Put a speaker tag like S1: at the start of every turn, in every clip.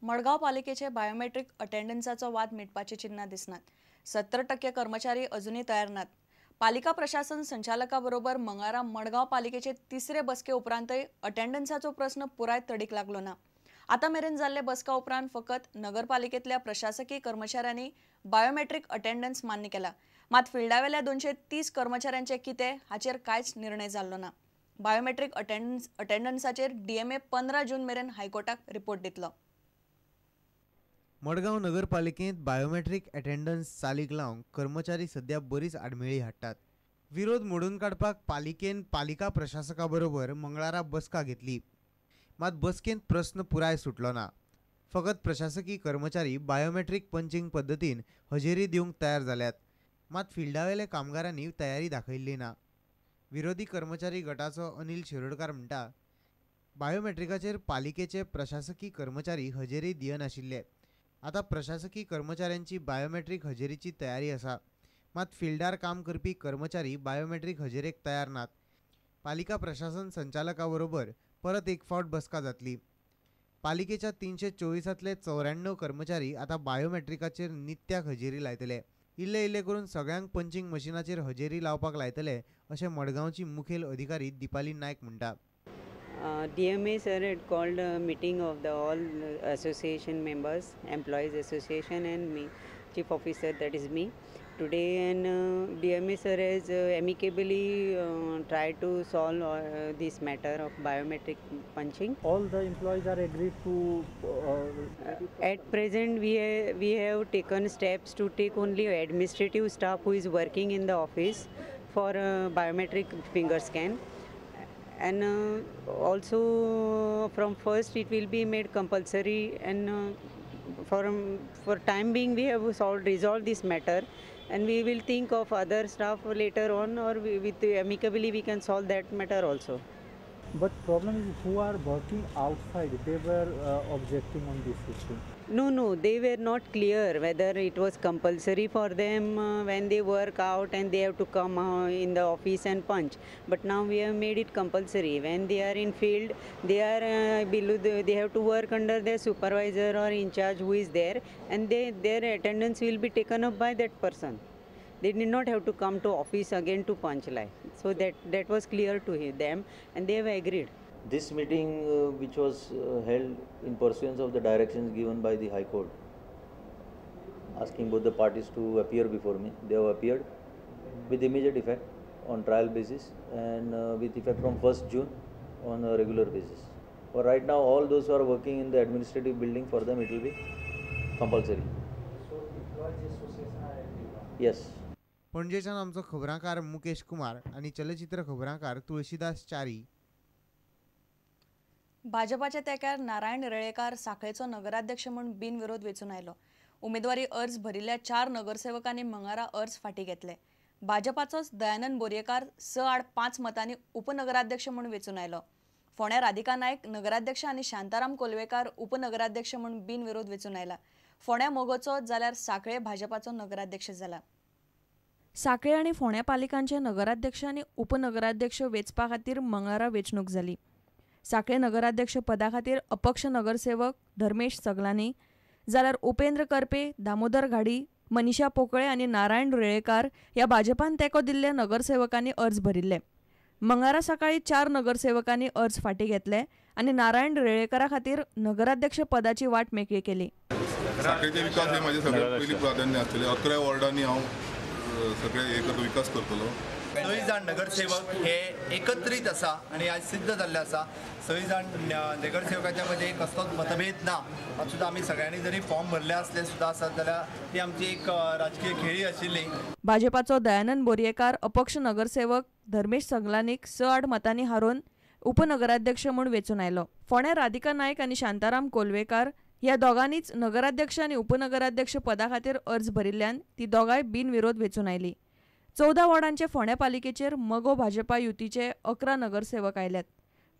S1: मडगांव पालिकेचे बायोमेट्रीक अटेंडन्साचो वाद मिटपाची चिन्हां दिसनात. 70% कर्मचारी अजूनय तयार नात. पालिका प्रशासन संचालका बरोबर मंगळारा मडगांव पालिकेचे तिसरे बसके उपरांतय अटेंडन्साचो प्रस्न पुराय तडीक लागलो ना. आतां मेरेन जाल्ले बसका उपरांत फकत नगरपालिकेतल्या प्रशासकीय कर्मचाऱ्यांनी बायोमेट्रीक अटेंडन्स मान्य केला. मात फिल्डावेल्या 230 कर्मचाऱ्यांचे कितें हाचेर कांयच निर्णय जाल्लो ना. बायोमेट्रीक अटेंडन्साचेर डीएमए 15 जून मेरेन हायकोर्टाक रिपोर्ट दितलो.
S2: मडगांव नगरपालिकेंत बायोमेट्रीक अटेंडन्स चालीक लावंक कर्मचारी सध्या बरीच आडमेळी हाडटात. विरोध मोडून काडपाक पालिकेन पालिका प्रशासका बरोबर मंगळारा बसका घेतली. मात बसकेंत प्रस्न पुराय सुटलो ना. फकत प्रशासकी कर्मचारी बायोमेट्रीक पंचींग पद्दतीन हजेरी दिवंक तयार जाल्यात. मात फिल्डावेल्या कामगारांनी तयारी दाखयल्ली ना. विरोधी कर्मचारी गटाचो अनिल शिरोडकार म्हणटा, बायोमेट्रिकाचेर पालिकेचे प्रशासकी कर्मचारी हजेरी दियनाशिल्ले. आतां प्रशासकी कर्मचाऱ्यांची बायोमेट्रीक हजेरीची तयारी आसा. मात फिल्डार काम करपी कर्मचारी बायोमेट्रीक हजेरेक तयार नात. पालिका प्रशासन संचालका बरोबर परत एक फावट बसका जातली. पालिकेच्या 324 94 कर्मचारी आतां बायोमेट्रिकाचेर नित्याक हजेरी लायतले. इल्ले इल्ले करून सगळ्यांक पंचींग मशिनाचेर हजेरी लावपाक लायतले अशें मडगांवची मुखेल अधिकारी दीपाली नायक म्हणटा.
S3: DMA sir had called a meeting of the all association members, employees association and me, chief officer, that is me, today, and DMA sir has amicably tried to solve this matter of biometric punching.
S4: All the employees are agreed to...
S3: At present we have taken steps to take only administrative staff who is working in the office for biometric finger scan. And also from first it will be made compulsory, and for time being we have resolved this matter, and we will think of other staff later on, or with amicably we can solve that matter also.
S4: But problem is who are working outside, they were objecting on this issue.
S3: No, they were not clear whether it was compulsory for them when they work out and they have to come in the office and punch. But now we have made it compulsory. When they are in field, they are below, they have to work under their supervisor or in charge who is there, and their attendance will be taken up by that person. They did not have to come to office again to punch line. So that was clear to them, and they have agreed.
S5: This meeting, which was held in pursuance of the directions given by the High Court, asking both the parties to appear before me, they have appeared with immediate effect on trial basis and with effect from 1st June on a regular basis. For right now, all those who are working in the administrative building, for them it will be compulsory.
S4: So, employees association are agreed?
S5: Yes.
S2: पणजेच्यान आमचो खबरांकार मुकेश कुमार आनी चलचित्र खबरांकार तुळशीदास च्यारी.
S1: भाजपाच्या तेंक्यार नारायण रेळेकार साखळेचो नगराध्यक्ष म्हूण बिनविरोध वेंचून आयलो. उमेदवारी अर्ज भरिल्ल्या 4 नगरसेवकांनी मंगळारा अर्ज फाटीं घेतले. भाजपाचोच दयानंद बोरयेकार 6-5 मतांनी उपनगराध्यक्ष म्हूण वेंचून आयलो. फोंड्या राधिका नायक नगराध्यक्ष आनी शांताराम कोलवेकार उपनगराध्यक्ष म्हूण बिनविरोध वेंचून आयला. फोंड्या मोगोचो जाल्यार साखळे भाजपाचो नगराध्यक्ष जाला. साखळे आनी फोंड्या पालिकांचे नगराध्यक्ष आनी उपनगराध्यक्ष वेंचपा खातीर मंगळारा वेंचणूक जाली. साखळे नगराध्यक्ष पदा खातीर अपक्ष नगरसेवक धर्मेश सगलानी जाल्यार उपेंद्र करपे, दामोदर घाडी, मनीषा पोकळे आनी नारायण रेळेकार ह्या भाजपान तेंको दिल्ल्या नगरसेवकांनी अर्ज भरिल्ले. मंगळारा सकाळी 4 नगरसेवकांनी अर्ज फाटीं घेतले आनी नारायण रेळेकारा खातीर नगराध्यक्ष पदाची वाट मेकळी केली.
S6: साखळेचे विकास हे माझे सगळ्यात पयली प्राधान्य आसतलें. 11 वॉर्डांनी हांव सगळे हे करतो, विकास करतलो.
S7: 6 जाण नगरसेवक हे एकत्रीत आसा आनी आज सिद्ध जाल्ले आसा. 6 जाण नगरसेवकाच्या मदीं कसलोच मतभेद ना. आतां सुद्दां आमी सगळ्यांनी जरी फॉर्म भरले आसले सुद्दां आसत जाल्यार ती आमची एक राजकीय खेळी आशिल्ली.
S1: भाजपाचो दयानंद बोरयेकार अपक्ष नगरसेवक धर्मेश सगलानीक 6-8 मतांनी हारोवन उपनगराध्यक्ष म्हूण वेंचून आयलो. फोंड्या राधिका नायक आनी शांताराम कोलवेकार ह्या दोगांनीच नगराध्यक्ष आनी उपनगराध्यक्ष पदा खातीर अर्ज भरिल्ल्यान ती दोगांय बिनविरोध वेंचून आयली. 14 वॉर्डांचे फोंड्या पालिकेचेर मगो भाजपा युतीचे 11 नगरसेवक आयल्यात.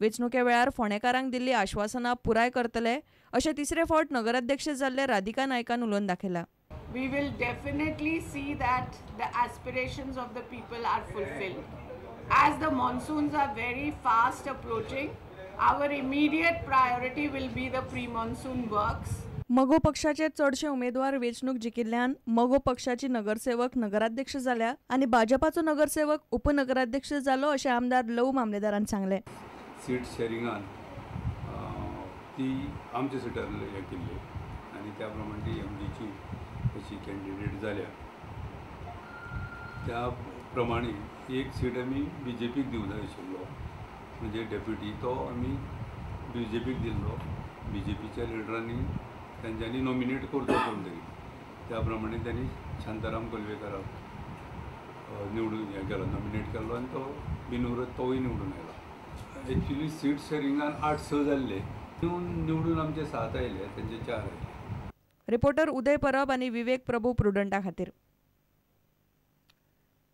S1: वेंचणुके वेळार फोंडेकारांक दिल्ली आश्वासनां पुराय करतले अशें तिसरे फावट नगराध्यक्ष जाल्ले राधिका नायकान उलोवन दाखयलां.
S8: We will definitely see that the aspirations of the people are fulfilled. As the monsoons are very fast approaching, our immediate priority will be the pre-monsoon works.
S1: मगो पक्षाचे चडशे उमेदवार वेंचणूक जिखिल्ल्यान मगो पक्षाची नगरसेवक नगराध्यक्ष जाल्या आनी भाजपाचो नगरसेवक उपनगराध्यक्ष जालो अशें आमदार लव मामलेदारान सांगलें.
S9: सीट शेरिंगान ती आमच्या सिटार हें केल्ली आनी त्या प्रमाणे ती एमजीची अशी कॅन्डिडेट जाल्या. त्या प्रमाणे एक सीट आमी बीजेपीक दिवंक जाय आशिल्लो, म्हणजे डेप्युटी तो आमी बीजेपीक दिल्लो. बीजेपीच्या लिडरांनी तेंच्यांनी नॉमिनेट करचो कोण तरी, त्या प्रमाणे त्यांनी शांताराम कोलवेकाराक निवडून हें केलो, नॉमिनेट केलो आनी तो बिनविरोध तोवूय निवडून आयलो. एक्चुली सीट शेरिंगान 8-6 जाल्ले, निवडून आमचे 7 आयले, तेंचे 4 आयले.
S1: रिपोर्टर उदय परब आनी विवेक प्रभू प्रुडंटा खातीर.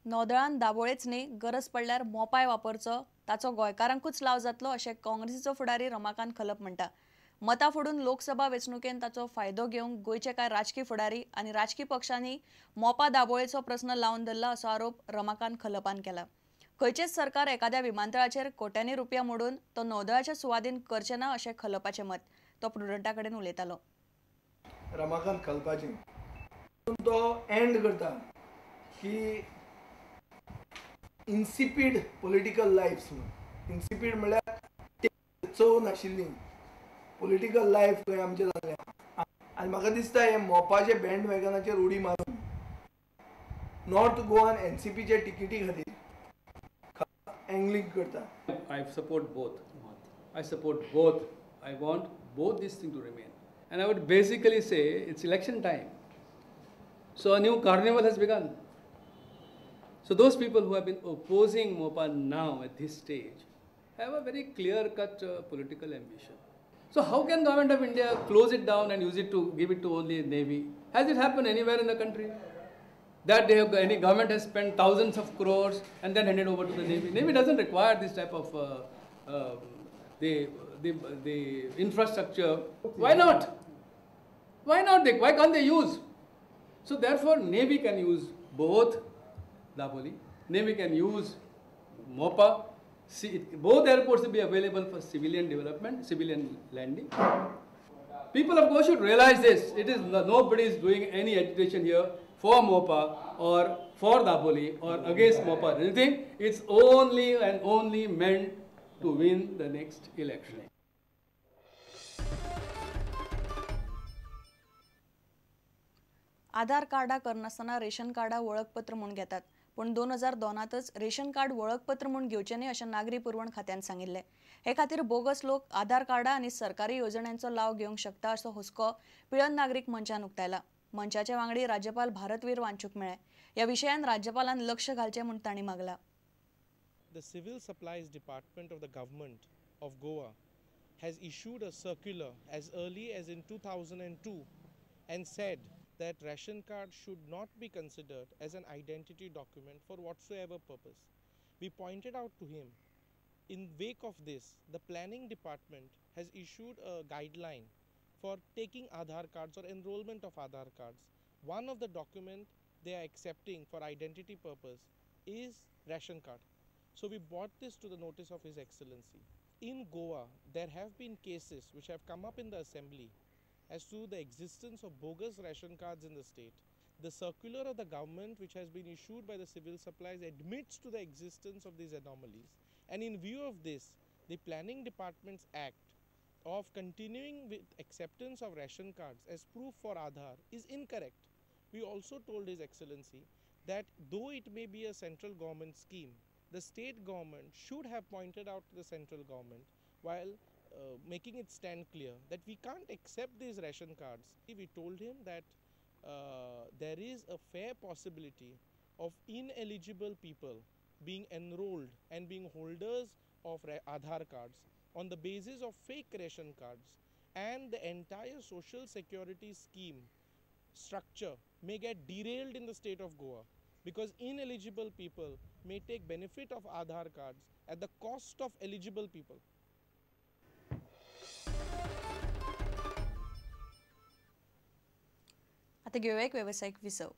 S1: नौदळान दाबोळेच न्ही, गरज पडल्यार मोपाय वापरचो, ताचो गोंयकारांकूच लाव जातलो अशें काँग्रेसीचो फुडारी रमाकांत खलप म्हणटा. मतां फोडून लोकसभा वेंचणुकेन ताचो फायदो घेवंक गोंयचे कांय राजकी फुडारी आनी राजकी पक्षांनी मोपा दाबोळेचो प्रस्न लावन धरला असो आरोप रमाकांत खलपान केला. खंयचेच सरकार एखाद्या विमानतळाचेर कोट्यांनी रुपया मोडून तो नौदळाच्या सुवादीन करचें ना अशें खलपाचें मत. तो प्रुडंटा कडेन उलयतालो.
S10: रमाकांत खलपाचें तो एंड करता की इन्सिपीड पॉलिटिकल लायफ्स म्हणून. इन्सिपीड म्हणल्यार चव नाशिल्ली पॉलिटिकल लायफ खंय आमचें जालें. आनी म्हाका दिसता हे मोपाचे बँड वॅगनाचेर उडी मारून नॉर्थ गोवान एनसीपीचे टिकेटी खातीर एंगलिंग करता.
S11: I support both. I support both. I want both this thing to remain. And I would basically say it's election time. So a new carnival has begun. So those people who have been opposing Mopa now at this stage have a very clear-cut political ambition. So how can Government of India close it down and use it to give it to only Navy? Has it happened anywhere in the country? That they have, any government has spent thousands of crores and then handed over to the Navy. Navy doesn't require this type of the infrastructure. Why not? Why not? Why can't they use? So therefore, Navy can use both Dabolim. Navy can use Mopa. See, both airports will be available for civilian development, civilian landing. People of course should realize this. It is nobody is doing any agitation here for Mopa or for Dabolim or against Mopa or anything. It's only and only meant to win the next election.
S1: आधार कार्डा करनासतना ration कार्डा वळखपत्र म्हूण घेतात, पूण 2002 ration card वळखपत्र म्हूण घेवचें न्ही अशें नागरी पुरवण खात्यान सांगिल्लें. हे खातीर बोगस लोक आधार कार्डा आनी सरकारी येवजण्यांचो लाव घेवंक शकता असो हुस्को पिळर्ण नागरीक मंचान उक्तायला. मंचाचे वांगडी राज्यपाल भारतवीर वांचूक मेळ्ळे. ह्या विशयान राज्यपालान लक्ष घालचें म्हूण तांणी मागला.
S12: The Civil Supplies Department of the Government of Goa has issued a circular as early as in 2002 and said that ration card should not be considered as an identity document for whatsoever purpose. We pointed out to him, in wake of this, the planning department has issued a guideline for taking Aadhaar cards or enrollment of Aadhaar cards. One of the document they are accepting for identity purpose is ration card. So we brought this to the notice of His Excellency. In Goa, there have been cases which have come up in the assembly as to the existence of bogus ration cards in the state. The circular of the government which has been issued by the civil supplies admits to the existence of these anomalies. And in view of this, the Planning Department's act of continuing with acceptance of ration cards as proof for Aadhaar is incorrect. We also told His Excellency that though it may be a central government scheme, the state government should have pointed out to the central government while making it stand clear that we can't accept these ration cards. We told him that there is a fair possibility of ineligible people being enrolled and being holders of Aadhaar cards on the basis of fake ration cards, and the entire social security scheme structure may get derailed in the state of Goa because ineligible people may take benefit of Aadhaar cards at the cost of eligible people.
S1: आता घेऊया एक व्यावसायिक विसव.